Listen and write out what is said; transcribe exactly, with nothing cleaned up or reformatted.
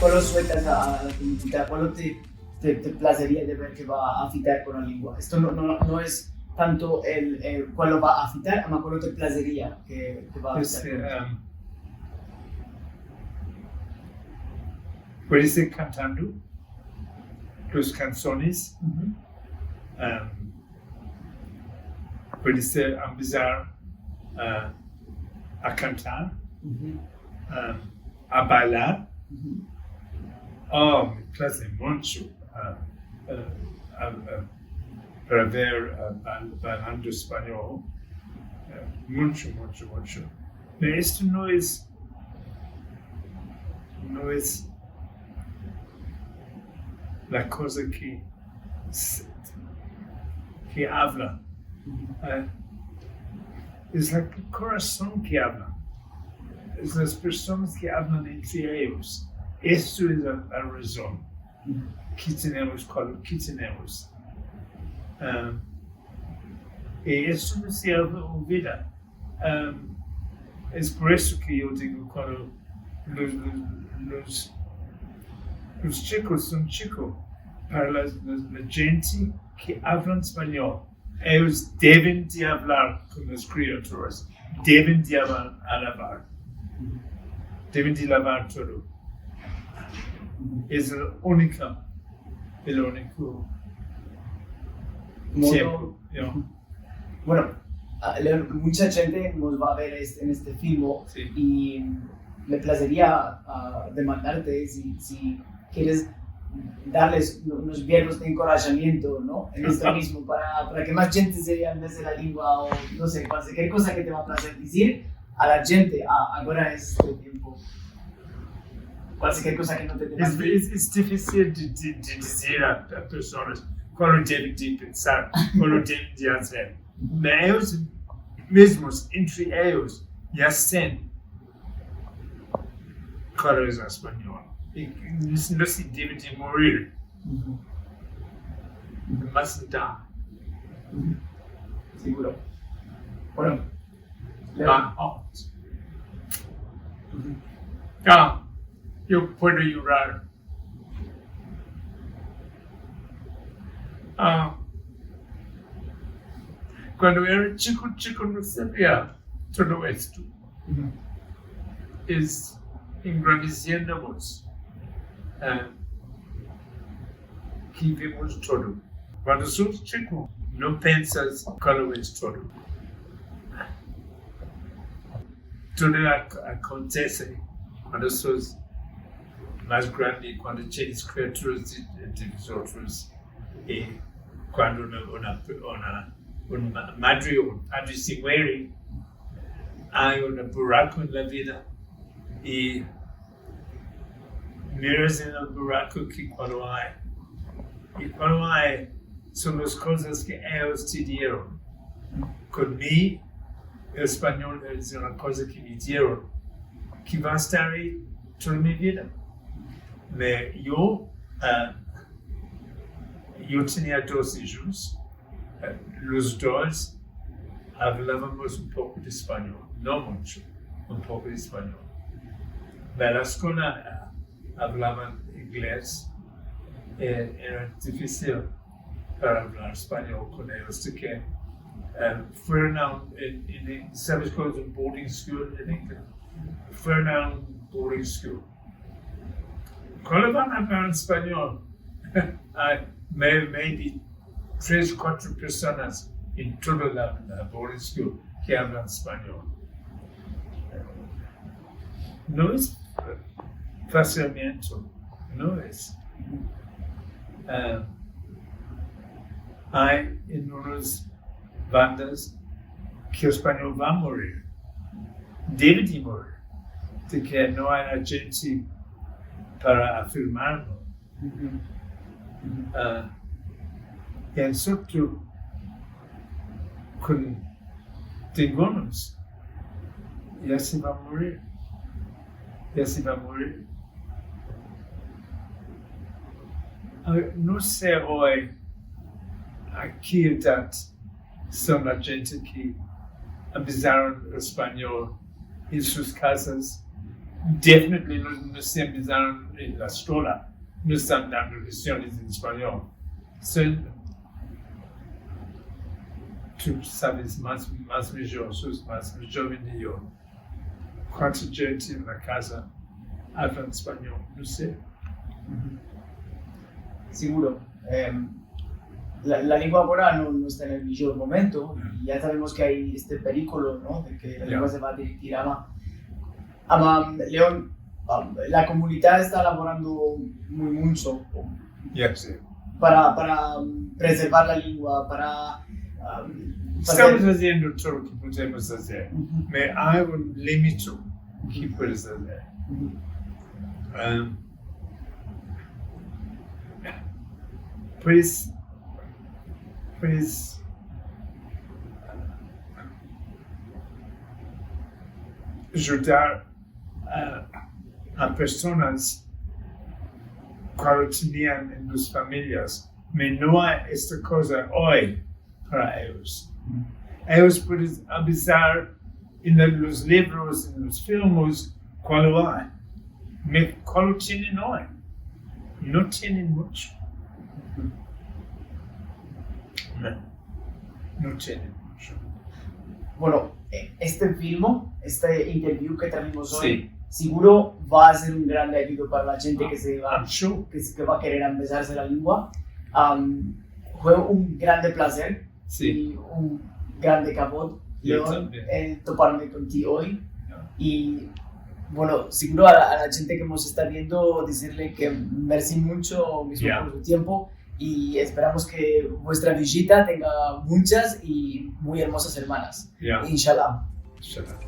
Kualo suetas a, a la komunidad? Kualo te, te, te plazeria de ver ke va a afitar kon la lengua? Esto no, no, no es tanto el, el kualo va a afitar, ama kualo te plazeria ke, ke va a afitar kon esto. Puede ser kantando los kansones, puede ser empesar a kantar, a baylar. O, me plaze muncho para ver baylando espanol. Muncho, muncho, muncho. Pero esto no es, no es la koza ke, ke avla. Es el korason ke avla. Es las personas ke avlan entre eyos. Esto es la razon ke tenemos kualo ke tenemos. I esto no se olvida. Es por esto ke yo digo, kuando los, los, los, los chikos son chikos, para la, la djente ke avlan espanol, eyos deven de avlar kon las kriaturas, deven de alabar, deven de alabar todo. Es el uniko, el uniko tiempo. Bueno, mucha djente mos va a ver en este filmo i me plazeria demandarte si keres darles unos verbos de enkorajamiento, no? En esto mizmo, para ke mas djente se ambeze la lengua o, no se, kualker koza ke te va a plazer dizir a la djente. Agora es este tiempo. Kualker koza ke no te... Es difisil de dizir a personas kualo deven de pensar, kualo deven de azer. Eyos mizmos, entre eyos, ya sen kualo es espanol. I no se deven de murir. Mas nada. Seguro. Bueno. Yo puedo yurar. Kuando era chiko, chiko no savia todo esto. Es engrandesiendo mos ke vemos todo. Kuando sos chiko, no pensas kualo es todo. Todo akontese kuando sos mas grande, kuando tienes kriaturas de vozotros, i kuando una, una madre o un padre se muere, ay un burako en la vida, i miras en el burako ke kualo ay. I kualo ay son las kozas ke eyos te dieron. Kon mi, el espanol es una koza ke me dieron, ke va a estar ay toda mi vida. Yo, yo tenia dos ijos, los dos avlavamos un poko de espanol, no muncho, un poko de espanol. Pero la eskola avlavan inglez, era difisil para avlar espanol kon eyos, de ke fueron a un, en, saves kualo es un boarding school en inglez? Fueron a un boarding school. Kualo van a avlar espanol? Ay maybe tres, kuatro personas en todo la boarding school ke avlan espanol. No es fasilmente, no es. Ay en unas bandas ke el espanol va a murir, deve de murir, de ke no ay djente para afirmarlo. I en sopto kon tengonos, ya se va a murir, ya se va a murir. No se oye aki edad son la djente ke empesaron el espanol en sus kazas, Definitely, no, no se empesaron en la eskola, no estan dando leksiones en espanyol. Sen, tu saves mas, mas mijor, sos mas joven ke yo. Kuanto djente en la kaza avlan espanyol? No se. Siguro. Em, la, la lengua agora no, no esta en el mijor momento i ya savemos ke ay este perikolo, no? De ke la lengua se va a derretir. Ama, ama, Leon, am, la komunidad esta lavorando muy muncho Ya, si. para, para, am, preservar la lengua, para, am, Estamos aziendo todo lo ke podemos azer. Me ay un limite ke puedes azer. Uhu. Em, pues, pues, ajudar a, a personas kuando tenian en las familias, me no ay esta koza oy para eyos. Eyos pueden avisar en el, los livros, en los filmes, kualo ay. Me, kualo tienen oy? No tienen muncho. No, no tienen muncho. Bueno, e, este filmo, este interview ke tenemos oy, Si. Siguro va a ser un grande ayudo para la djente ke se va, I'm sure. ke, se- ke va a kerer empesarse la lengua. Am, fue un grande plazer Si. i un grande kavod, Yo Leon, tambien. el toparme kontigo oy. Ya. I, bueno, siguro a la, a la djente ke mos esta viendo, dizirle ke mersi muncho, mizmo Ya. por su tiempo, i esperamos ke vuestra vijita tenga munchas i muy ermozas semanas. Ya. Inshallah. Inshallah.